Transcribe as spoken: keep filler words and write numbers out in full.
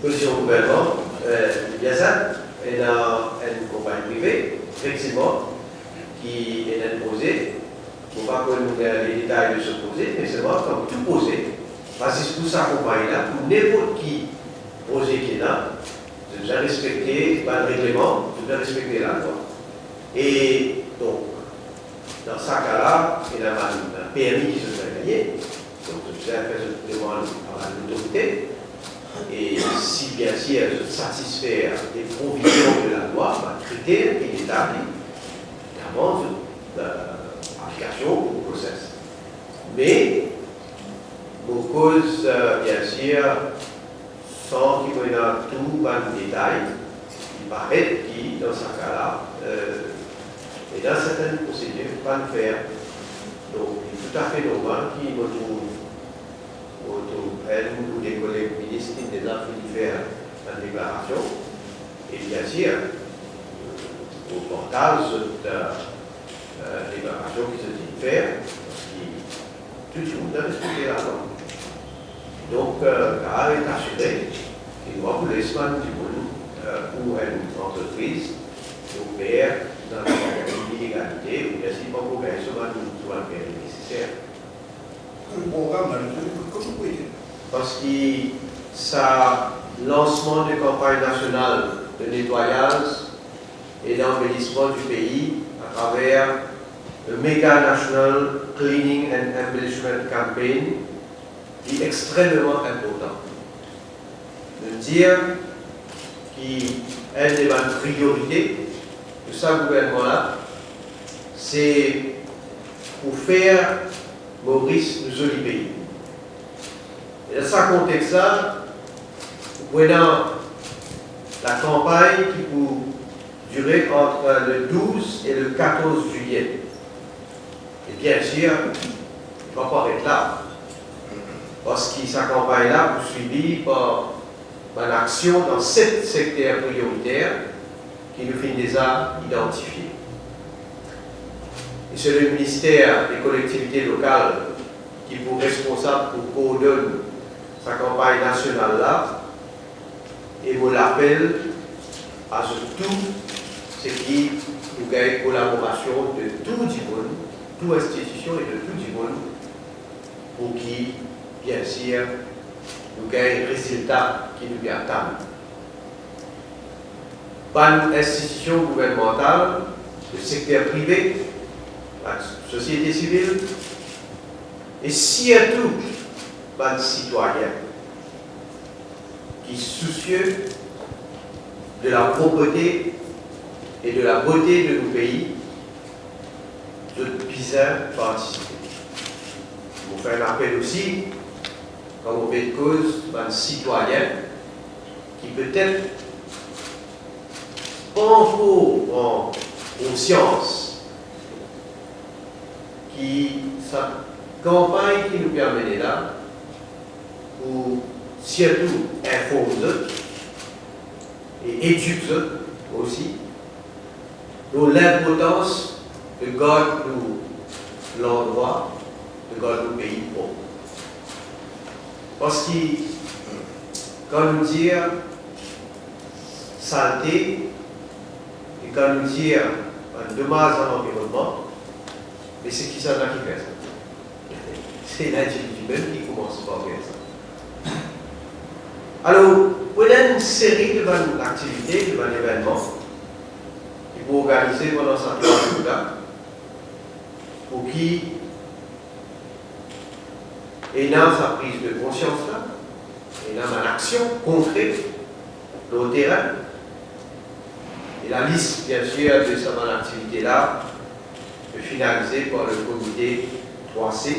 Pozision gouvernman, eh, bien sa, ena enn konpagni prive, efektivman, ki ena enn proze. Mo pa konn, eh, le detay de so proze, me selman, kom tou proze, pa zis pou sa konpagni la, pou ninport ki proze ki ena, zot bizin respekte bann regleman, zot bizin respekte lalwa. E donk, dan sa ka la, ena bann, bann permi ki zot bizin gagne. Donk, zot bizin fer zot demann a bann lotorite. E si, bien sir, zot satisfer de provizion de lalwa, bann kriter ki etabli, notaman zot, eh, aplikasion pou proses. Me, mo koz, eh, bien sir, san ki mo ena tou bann detay, li paret ki dan sa ka la, eh, ena sertin prosedir ki pa'nn fer. Donk, li toutafe normal ki mo trouv, mo trouv enn ou de koleg minis ki deza finn fer bann deklarasion. E bien sir, mo partaz zot, eh, eh, deklarasion ki zot inn fer, parski tou dimoun dan respekte lalwa. Donk, eh, kapav asire ki nou pa pou les bann dimoun, eh, ou enn antrepriz oper dan ilegalite, oubien si li pa pou gagn so bann, so bann permi neseser. Le program la, le program, kouma pou ete? Parski sa lansman de kanpagn nasional de netwayaz e d'anbelisman di pei atraver le Mega National Cleaning and Embellishment Campaign, li extrememan inportan. Nou dir ki enn de bann priorite de sa gouvernman la, se pou fer Moris nou zoli pei. E dan sa kontex la, nou pou ena lakanpagn ki pou dire ant le douz e le katorz zilie. E bien sir, li pa pou aret la, parski sa kanpagn la pou swivi par bann aksion dan set sekter prioriter ki nou finn deza idantifie. E se le Minister de Kolektivite Lokal ki pou responsab pou koordonn sa kanpagn nasional la, e mo lapel a zot tou, se ki nou gagn kolaborasion de tou dimoun, tou institision e de tou dimoun, pou ki, bien sir, nou gagn rezilta ki nou pe atann. Bann institision gouvernmantal, le sekter prive, bann sosiete sivil, e sirtou bann sitwayin ki sousie de la proprete e de la bote de nou pei, zot bizin partisipe. Mo fer enn apel osi, kan mo pe koz bann sitwayin ki petet pa ankor pran konsians ki sa kanpagn ki nou pe amene la, pou sirtou inform zot e edik zot osi lor linportans de gard nou landrwa, de gard nou pei prop. Parski kan nou dir salte, e kan nou dir bann domaz a lanvironnman, me se kisannla ki fer sa? Se lindividi mem ki koumans par fer sa. Alor, pou ena enn seri de bann aktivite, de bann evennman ki pou organize pandan sa trwa zour la, pou ki ena sa priz de konsians la, ena bann aksion konkre lor terin. E lalis, bien sir, de sa bann aktivite la pe finalize par le komite trwa C,